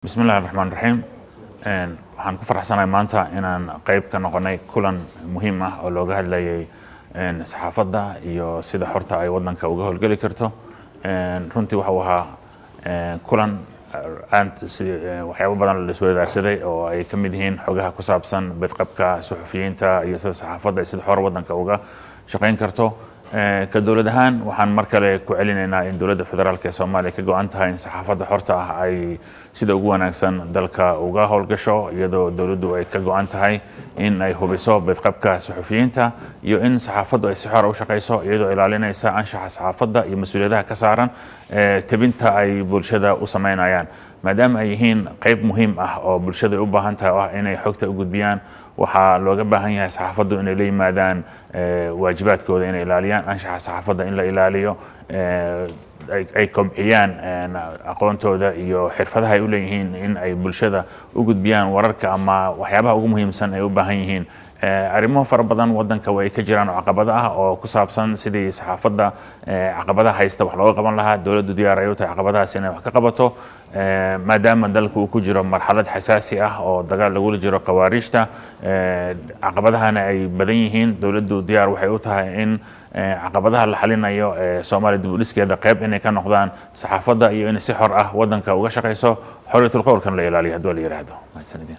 Bismillahi raxmaan raxiim. Waxaan ku faraxsanahay maanta inaan qayb ka noqonay kulan muhiim ah oo looga hadlayay saxaafadda iyo sida xorta ay waddanka uga howlgeli karto. Runtii waxau ahaa kulan waxyaabo badan la isweydaarsaday oo ay ka mid yihiin xogaha ku saabsan bedqabka suxufiyiinta iyo sida saxaafadda ay sida xor waddanka uga shaqayn karto. Ka dowlad ahaan, waxaan mar kale ku celinaynaa in Dowladda Federaalka ee Soomaaliya ka go-an tahay in saxaafadda xorta ah ay sida ugu wanaagsan dalka uga howlgasho, iyadoo dowladdu ay ka go-an tahay in ay hubiso bedqabka suxufiyiinta iyo in saxaafaddu ay si xora u shaqayso, iyadoo ilaalinaysa anshaxa saxaafadda iyo mas-uuliyadaha ka saaran tebinta ay bulshada u sameynayaan, maadaama ay yihiin qayb muhiim ah oo bulshada u baahan tahay oo ah inay xogta u gudbiyaan. Waxaa looga baahan yahay saxaafaddu inay la yimaadaan waajibaadkooda, inay ilaaliyaan anshaxa saxaafadda, in la ilaaliyo, ay kobciyaan aqoontooda iyo xirfadaha ay u leeyihiin in ay bulshada u gudbiyaan wararka ama waxyaabaha ugu muhiimsan ay u baahan yihiin. Arrimo fara badan waddanka way ka jiraan oo caqabado ah oo ku saabsan sidii saxaafadda caqabadaha haysta wax looga qaban lahaa. Dowladdu diyaar ay u tahay caqabadahaas inay wax ka qabato, maadaama dalku uu ku jiro marxalad xasaasi ah oo dagaal lagula jiro khawaariijta, caqabadahana ay badan yihiin. Dowladdu diyaar waxay u tahay in caqabadaha la xalinayo ee Soomaaliya dib u dhiskeeda qayb inay ka noqdaan saxaafadda iyo inay si xor ah waddanka uga shaqayso, xorriyatul qowlkan la ilaaliyo, haddii la yidhaahdo. Mahadsanidin.